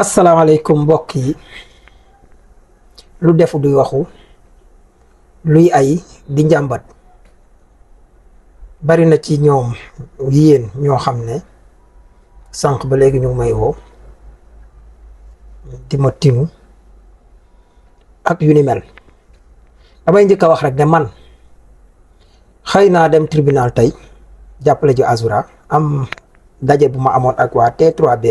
asalaamaaleykum mbokk yi. Lu defu duy waxu luy ay di njàmbat bari na ci ñoom yéen ñoo xam ne sànq ba léegi ñu ngi may woo di ma tinu ak yu ni mel. damay njëkk a wax rek ne man xëy naa dem tribunal tey jàppale ji Azoura am daje bu ma amoon ak waa T3B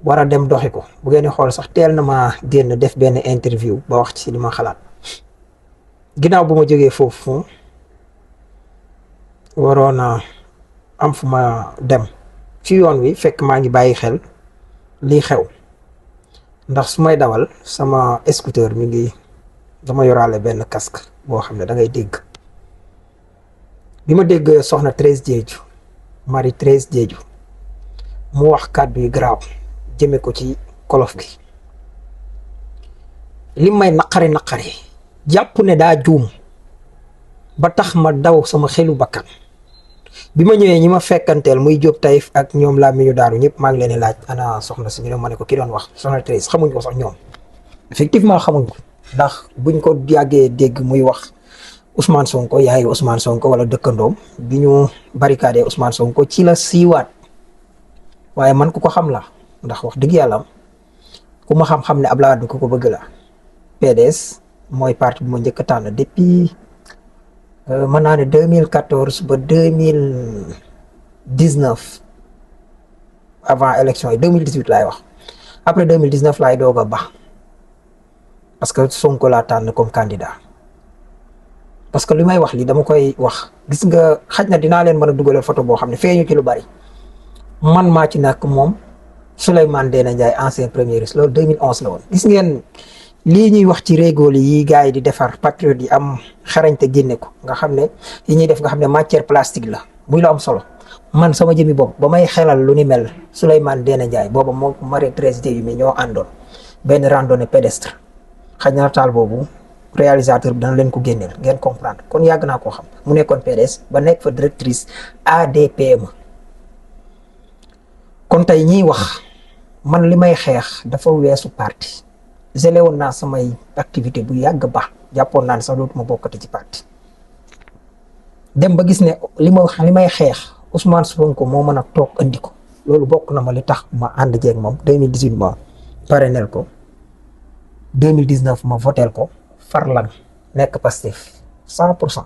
war a dem doxi ko. bu ngeen di xool sax teel na ma génn def benn interview ba wax ci li ma xalaat. ginnaaw bu ma jógee foofu waroon a am fu ma dem ci yoon wi fekk maa ngi bàyyi xel lii xew, ndax su may dawal sama scooter mi ngi dama yoraale benn casque boo xam ne da ngay dégg. bi ma dégg soxna Thérèse Diédhiou Marie Thérèse Diédhiou mu wax kàddu yu garaaw jëme ko ci kolof gi, li may naqari jàpp ne daa juum ba tax ma daw sama xelu bakkan. bi ma ñëwee ñi ma fekkanteel muy Jóob Taïf ak ñoom laa mi ñu daaru ñëpp maa ngi leen di laaj ana soxna si ñu ne ma ne ko ki doon wax soxna Thérèse xamuñ ko sax ñoom. effectivement xamuñ ko, ndax buñ ko yàggee dégg muy wax Ousmane Sonko yaayu Ousmane Sonko wala dëkkandoom bi ñu barricadé Ousmane Sonko ci la siiwaat. waaye man ku ko xam la, ndax wax dëgg yàlla ku ma xam-xam ne Abdoulaye Wade ku ko bëgg la. PDS mooy parti bu ma njëkk a tànn depuis mën naa ne 2014 ba 2019 avant élection yi 2018 laay wax. après 2019 laay doog a ba parce que Sonko laa tànn comme candidat. parce que li may wax li dama koy wax, gis nga xaj na dinaa leen mën a dugalal photo boo xam ne feeñu ci lu bari. man maa ci nekk moom Souleymane Ndéné Ndiaye ancien premier ministre, loolu 2011 la woon. gis ngeen lii ñuy wax ci régool yi gars yi di defar patriote yi am xarañte génne ko, nga xam ne yi ñuy def nga xam ne matière plastique la muy lu am solo. man sama jëmi bopp ba may xelal lu ni mel Souleymane Ndéné Ndiaye booba moom Marie Thérèse Diédhiou mi ñoo àndoon benn randonnée pédestre. xaj na taal boobu réalisateur bi dana leen ko génneel ngeen comprendre. kon yàgg naa koo xam, mu nekkoon PDS ba nekk fa directrice ADPME. kon tey ñiy wax man li may xeex dafa weesu parti. gelé woon naa samay activité bu yàgg ba jàppoon naa ne sax dootuma bokkati ci parti. dem ba gis ne li may xeex Ousmane Sonko moo mën a toog andi ko. loolu bokk na ma li tax ma ànd jeeg moom 2018 ma parrainel ko 2019 ma votel ko farlan nekk Pastef 100%.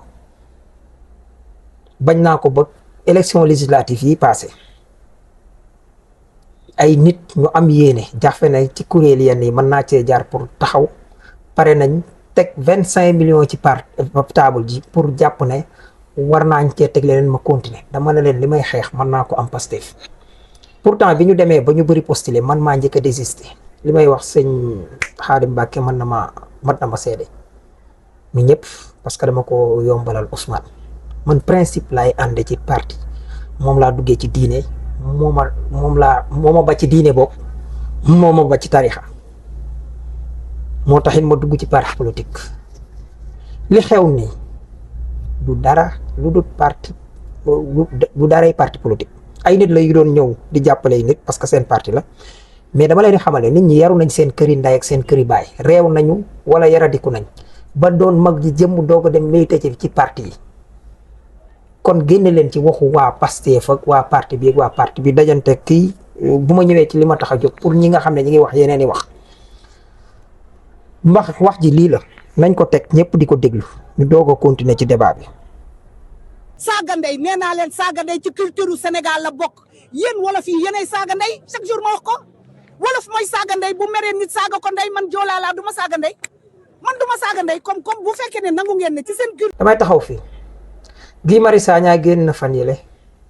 bañ naa ko ba élection législative yi passé ay nit ñu am yéene jafe na ci kuréel yenn yi mën naa cee jaar pour taxaw pare nañ teg 25 millions ci table ji pour jàpp ne war naañ cee teg leen ma continuer. dama ne leen li may xeex mën naa ko am Pastef. pourtant bi ñu demee ba ñu bëri postuler man maa njëkk a désister. li may wax sëñ Xaadim Mbàkke mën na ma seede mi ñëpp, parce que dama ko yombalal Ousmane. man principe laay ànde ci parti, moom laa duggee ci diine, mooma ba ci diine boobu mooma ba ci tarixa. moo taxit ma dugg ci parti politique. li xew nii du dara lu dul parti, du daray parti politique. ay nit la yu doon ñëw di jàppale nit parce que seen parti la, mais dama leen di xamale nit ñi yaru nañ seen këri nday ak seen këri baay, réew nañu wala yaradiku nañ ba doon mag ji jëmm doog a dem milité ci parti yi. kon génne leen ci waxu waa Pastef ak waa parti bi ak waa parti bi dajante kii. bu ma ñëwee ci li ma tax a jóg pour ñi nga xam ne ñi ngi wax yeneen i wax ji lii la, nañ ko teg ñëpp di ko déglu ñu doog a continuer ci débat bi. saaga ndey nee naa leen saaga ndey ci culture Sénégal la bokk. yéen wolof yi yéenay saaga ndey chaque jour ma wax ko. wolof mooy saaga ndey bu meree nit saaga ko ndey. man joolaa laa du ma saaga ndey, man du ma saaga ndey comme bu fekkee ne nangu ngeen ne ci seen culture. damay taxaw fii Guy Marius Sagna génn na fan yële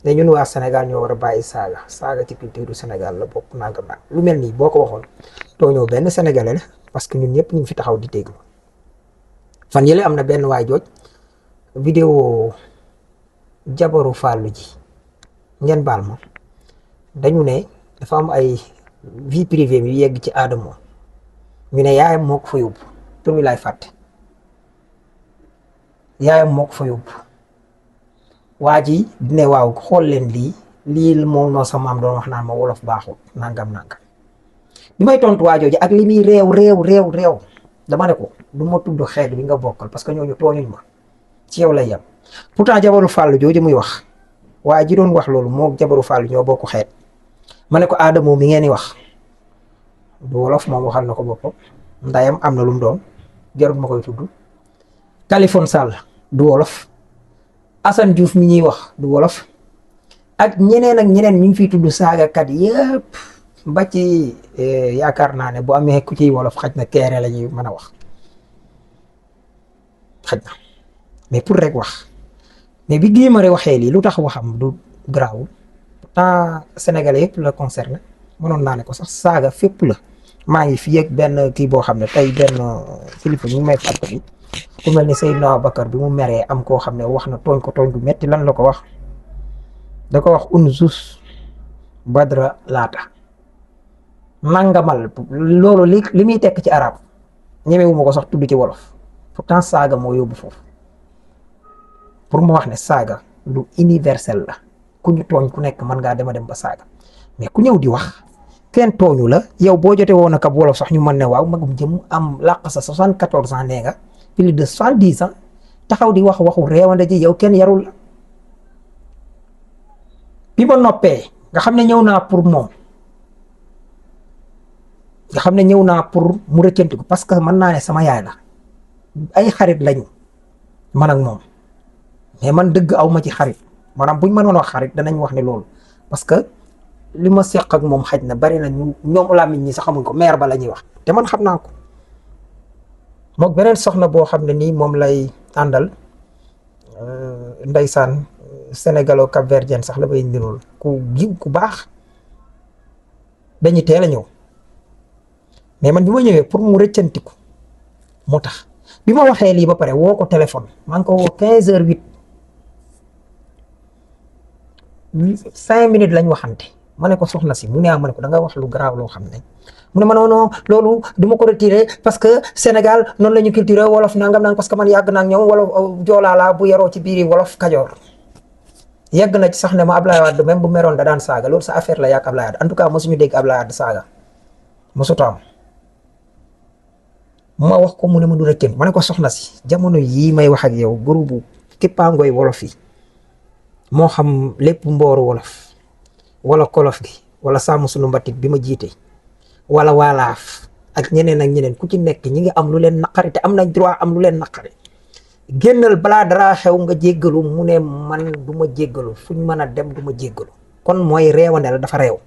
ne ñun waa Sénégal ñoo war a bàyyi saaga ci culture Sénégal la bokk nangam nag lu mel nii boo ko waxoon doo ñëw benn sénégalais la, parce que ñun ñëpp ñu ngi fi taxaw di déglu. fan yële am na benn waay jooj vidéo jabaru Fallou ji ngeen baal ma, dañu ne dafa am ay vie privée yu yegg ci Adamo, ñu ne yaayam moo ko fa yóbbu, tur bi laay fàtte, yaayam moo ko fa yóbbu. waa ji ne waaw xool leen lii moom noo sa maam doon wax naan ma wolof baaxul nangam. bi may tontu waa jooju ak li muy réew dama ne ko du ma tudd xeet bi nga bokkal parce que ñooñu tooñuñ ma ci yow lay yem. pourtant jabaru Fallou jooju muy wax waaye ji doon wax loolu moo jabaru Fallou ñoo bokk xeet ma ne ko Adamo mi ngeen di wax du wolof moom waxal na ko boppam ndayam am na lu mu doon jarul ma koy tudd. Kaliphone Sall du wolof Assane Diouf mi ñuy wax du wolof ak ñeneen ñu ngi fiy tudd saagakat yëpp ba ci yaakaar naa ne bu amee ku ciy wolof xaj na keere la ñuy mën a wax xaj na mais pour rek wax mais bi Guy Marius waxee lii lu tax waxam du garaawul pourtant sénégalais yëpp la concerné mënoon naa ne ko sax saaga fépp la maa ngi fi ak benn kii boo xam ne tey benn kilifa ñu ngi may fàttali ku mel ni Seydina Bakar bi mu meree am koo xam ne wax na tooñ ko tooñ du metti lan la ko wax da ko wax unzus badra laata nangamal loolu li muy tekk ci arab ñemewuma ko sax tudd ci wolof pourtant saaga moo yóbbu foofu pour mu wax ne saaga lu universel la ku ñu tooñ ku nekk mën ngaa dem ba saaga mais ku ñëw di wax kenn tooñu la yow boo jotee woon ak ab wolof sax ñu mën ne waaw magum jëm am làq sa 74 ans nee nga plus de 70 ans taxaw di wax waxu réewande ji yow kenn yarul la bi ma noppee nga xam ne ñëw naa pour moom nga xam ne ñëw naa pour mu rëccantiku parce que mën naa ne sama yaay la ay xarit lañu man ak moom mais man dëgg aw ma ci xarit maanaam buñ mënoon wax xarit danañ wax ne loolu parce que li ma seq ak moom xaj na bari na ñoom làmmiñ ñi sax xamuñ ko maire ba la ñuy wax te man xam naa ko mook beneen soxna boo xam ne nii moom lay àndal ndeysaan sénégalo cap-verdien sax la bay ndirool ku giw ku baax dañu teel a ñëw mais man bi ma ñëwee pour mu rëccantiku moo tax bi ma waxee lii ba pare woo ko téléphone maa ngi ko woo 15h08 5 minutes lañ waxante ma ne ko soxna si mu ne ma ne ko da nga wax lu garaaw loo xam ne mu ne ma non loolu du ma ko retiré parce que Sénégal noonu la ñu culturé wolof nangam nang parce que man yàgg naa ak ñoom wolof joolaa bu yaroo ci biiri wolof kajoor yàgg na ci sax ne ma Ablaye Wade même bu meroon da daan saaga loolu sa affaire la yàgg Ablaye Wade en tout cas mosuñu dégg Ablaye Wade saaga mosut am ma wax ko mu ne ma du rëccën ma ne ko soxna si jamono yii may wax ak yow groupe kippaangooy wolof yi moo xam lépp mbooru wolof wala kolof gi wala sàmm sunu mbatit bi ma jiite wala waalaaf ak ñeneen ku ci nekk ñi ngi am lu leen naqari te am nañ droit am lu leen naqari génnal balaa dara xew nga jéggalu mu ne man du ma jéggalu fuñ mën a dem du ma jéggalu kon mooy réewande la dafa réew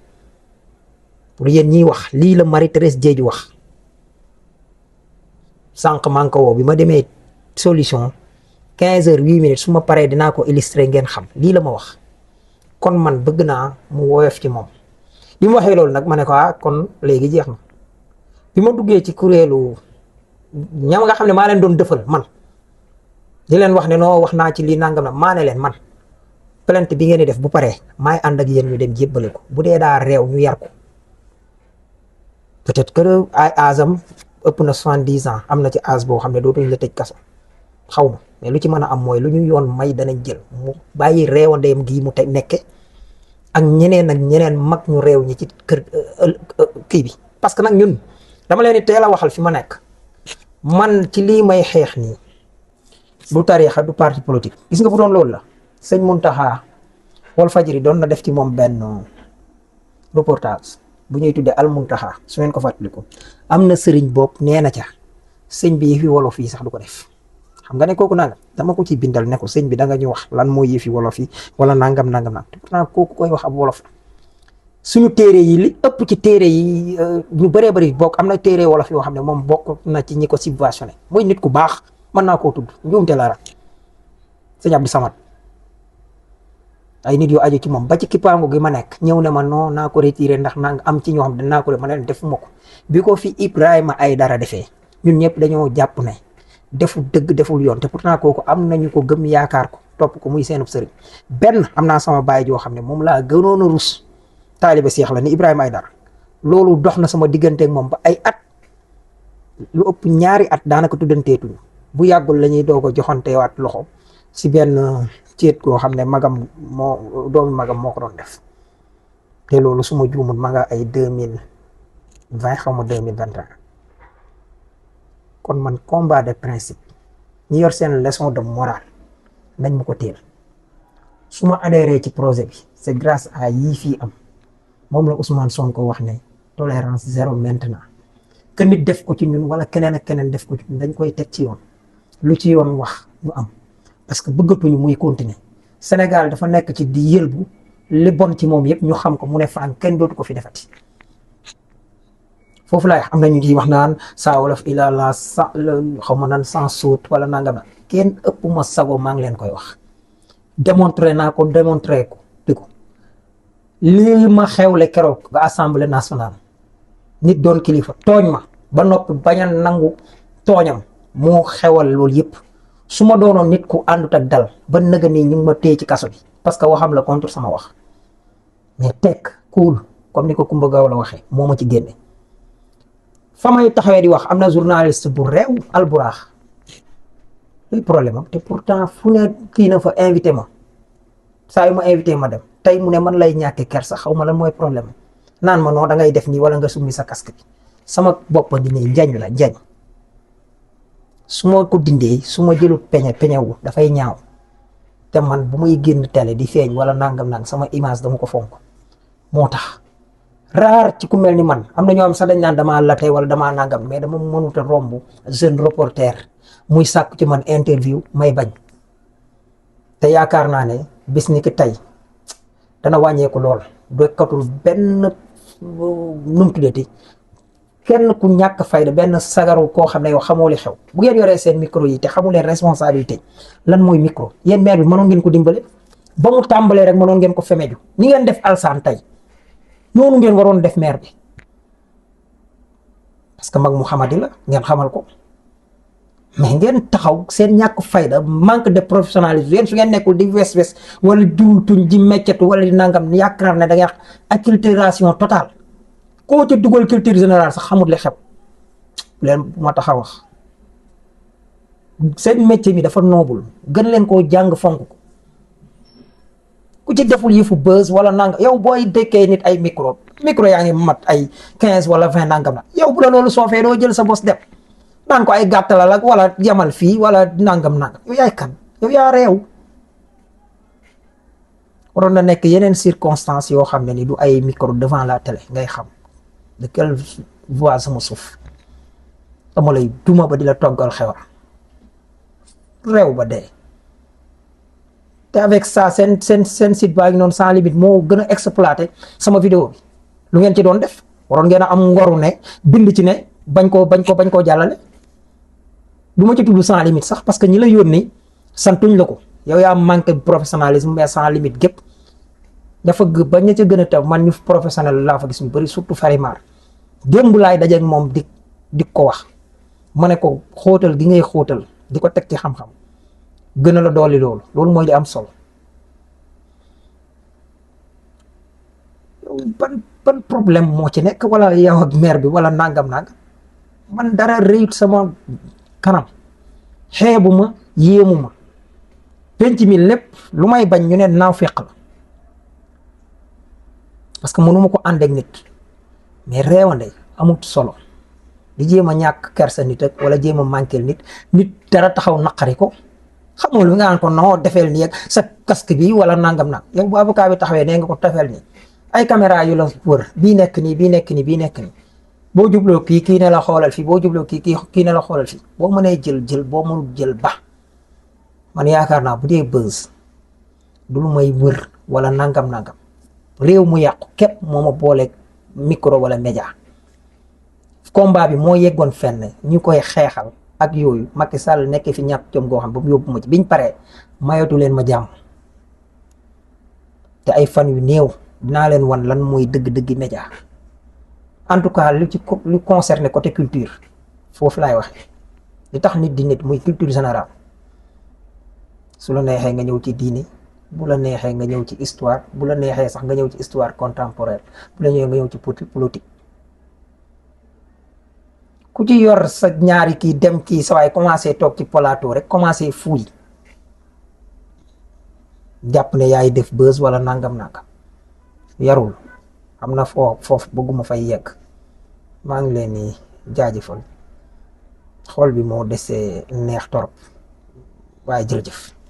pour yéen ñiy wax lii la Marie-Thérèse Diédhiou wax sànq maa ngi ko woo bi ma demee solution 15h08 su ma paree dinaa ko illustrer ngeen xam lii la ma wax kon man bëgg naa mu woyof ci moom bi mu waxee loolu nag ma ne ko kon léegi jeex na bi ma duggee ci kuréelu ñam nga xam ne maa leen doon dëfal man di leen wax ne noo wax naa ci lii nangam na maa ne leen man plainte bi ngeen di def bu paree maay ànd ak yéen ñu dem jébbale ko bu dee daa réew ñu yar ko peut-être que ay asam ëpp na 70 ans am na ci âge boo xam ne dootuñ la tëj kaso xaw ma mais lu ci mën a am mooy lu ñu yoon may danañ jël mu bàyyi réewandeem gii mu te nekke ak ñeneen mag ñu réew ñi ci kër kii bi parce que nag ñun dama leen di teel a waxal fi ma nekk man ci lii may xeex nii du tariixa du parti politique gis nga bu doon loolu la sëñ Muntaxa Walfadjri doon na def ci moom benn reportage bu ñuy tuddee al Muntaxa su ngeen ko fàttaliku am na sëriñ boobu nee na ca sëñ bi yëfi wolof yi sax du ko def xam nga ne kooku nangam dama ko ci bindal ne ko sëñ bi da nga ñu wax lan mooy yëfi wolof yi wala nangam te pourtant kooku koy wax ab wolof suñu téere yi li ëpp ci téere yi ñu bëree bëri bokk am na téere wolof yoo xam ne moom bokk na ci ñi ko subventionné muy nit ku baax mën naa koo tudd njuumte la rek sëñ Abdou Samad ay nit yu aju ci moom ba ci kippaangu gi ma nekk ñëw ne ma non naa ko retiré ndax naa am ci ñoo xam ne naa ko ma leen defuma ko bi ko fi Ibrahima Aïdara defee ñun ñëpp dañoo jàpp ne deful dëgg deful yoon te pourtant kooku am nañu ko gëm yaakaar ko topp ko muy seenub sëriñ benn am naa sama baay joo xam ne moom laa gënoon a rus taalibe Seex la ni Ibrahima Aïdara loolu dox na sama digganteeg moom ba ay at lu ëpp ñaari at daanaka tuddanteetuñu bu yàggul la ñuy doog a joxanteewaat loxo si benn ceet goo xam ne doomi magam moo ko doon def te loolu suma juumul ma nga ay 2000 20 xaw ma 2021 kon man combat de principe ñi yor seen leçon de morale nañ ma ko teel su ma adhéré ci projet bi c'est grâce à yii fii am moom la Ousmane Sonko wax ne tolérance zéro maintenant que nit def ko ci ñun wala keneen ak keneen def ko ci ñun dañ koy teg ci yoon lu ci yoon wax ñu am parce que bëggatuñu muy continuer Sénégal dafa nekk ci di yëlbu li bon ci moom yëpp ñu xam ko mu ne faan kenn dootu ko fi defati foofu laay am na ñu ciy wax naan saa wolof ila la sa xaw ma naan sans saut wala nangam na kenn ëpp ma sago maa ngi leen koy wax démontré naa ko démontré ko di ko lii ma xewle keroog ba assemblée nationale nit doon kilifa tooñ ma ba noppi bañ a nangu tooñam moo xewal loolu yëpp su ma doonoon nit ku àndut ak dal ba nëga nii ñu ngi ma téye ci kaso bi parce que waxam la contre sama wax mais teg cool comme ni ko Kumba Gaw la waxee moo ma ci génne fa may taxawee di wax am na journaliste bu réew alburaax luy problème am te pourtant fu ne kii na fa invité ma saa yu ma invité ma dem tey mu ne man lay ñàkke kersa xaw ma lan mooy problème naan ma non da ngay def nii wala nga summi sa casque bi sama bopp di nii njañ la njañ su ma ko dindee su ma jëlut peñewu dafay ñaaw te man bu muy génn télé di feeñ wala nangam sama image dama ko fonk moo tax raar ci ku mel ni man am na ñoo am sax dañ naan damaa late wala damaa nangam mais dama mënut a romb jeune reporter muy sàkku ci man interview may bañ te yaakaar naa ne bis ni ki tey dana wàññeeku lool dokkatul benn numtudeti kenn ku ñàkk fayda benn sagaru koo xam ne yow xamoo li xew bu ngeen yoree seen micro yi te xamu leen responsabilité lan mooy micro yéen maire bi mënoon ngeen ko dimbale ba mu tàmbalee rek mënoon ngeen ko femeju ni ngeen def alsaan tey noonu ngeen waroon def maire bi parce que mag Mouhamadi la ngeen xamal ko mais ngeen taxaw seen ñàkk fayda manque de professionnalisme yéen su ngeen nekkul di wes wala diwtuñ di meccatu wala di nangam yaakaar ne da ngay acculturation totale koo ca dugal culture générale sax xamut li xew leen bu ma tax a wax seen métier mi dafa noobul gën leen koo jàng fonk ko ku ci deful yëfu buzz wala nangam yow booy dëkkee nit ay micro yaa ngi mat ay 15 wala 20 nangam la yow bu la loolu soofee doo jël sa bos dem naan ko ay gàttalal ak wala yamal fii wala nangam yow yaay kan yow yaa réew waroon na nekk yeneen circonstances yoo xam ne ni du ay micro devant la télé ngay xam de quelle voix sama suuf dama lay duma ba di la toggal xewar réew ba dee te avec ça seen site baa ngi noonu sans limite moo gën a exploité sama vidéo bi lu ngeen ci doon def waroon ngeen a am ngoru ne bind ci ne bañ koo jàllale du ma ci tudd sans limite sax parce que ñi la yónni santuñ la ko yow yaa manqué professionnalisme mais sans limite gépp dafa bañ a ca gën a taw man ñu professionnel laa fa gis ñu bëri surtout Farimar démb laay dajeeg moom di ko wax ma ne ko xóotal gi ngay xóotal di ko teg ci xam-xam gën a la dooli loolu mooy li am solo ban problème moo ci nekk wala yow ak maire bi wala nangam man dara réyut sama kanam xeebu ma yéemu ma penc mi lépp lu may bañ ñu ne naafeq la parce que mënuma ko ànd ak nit mais réewande amut solo di jéem a ñàkk kersa nit ak wala jéem a manqué nit dara taxaw naqari ko xamul lu nga naan ko non defeel nii ak sa casque bi wala nangam yow bu avocat bi taxawee nee nga ko defeel nii ay caméra yu la wër bii nekk nii boo jubloo kii ne la xoolal fii boo jubloo kii ne la xoolal fii boo mënee jël boo mënul jël ba man yaakaar naa bu dee buzz du lu may wër wala nangam réew mu yàqu képp moo ma booleeg micro wala média combat bi moo yeggoon fenn ñu koy xeexal ak yooyu Macky Sall nekk fi ñàkk jom goo xam ba mu yóbbu ma ci biñ paree mayatu leen ma jàmm te ay fan yu néew dinaa leen wan lan mooy dëgg-dëggi média en tout cas lu concerné côté culture foofu laay waxe li tax nit di nit muy culture générale su la neexee nga ñëw ci diine bu la neexee nga ñëw ci histoire bu la neexee sax nga ñëw ci histoire contemporaine bu la ñëwee nga ñëw ci politique ku ci yor sa ñaari kii dem kii sa waay commencé toog ci plateau rek commencé fuuy jàpp ne yaay def buzz wala nangam yarul am na foofu bëgguma fay yegg maa ngi leen di jaajëfal xool bi moo desee neex torop waaye jërëjëf.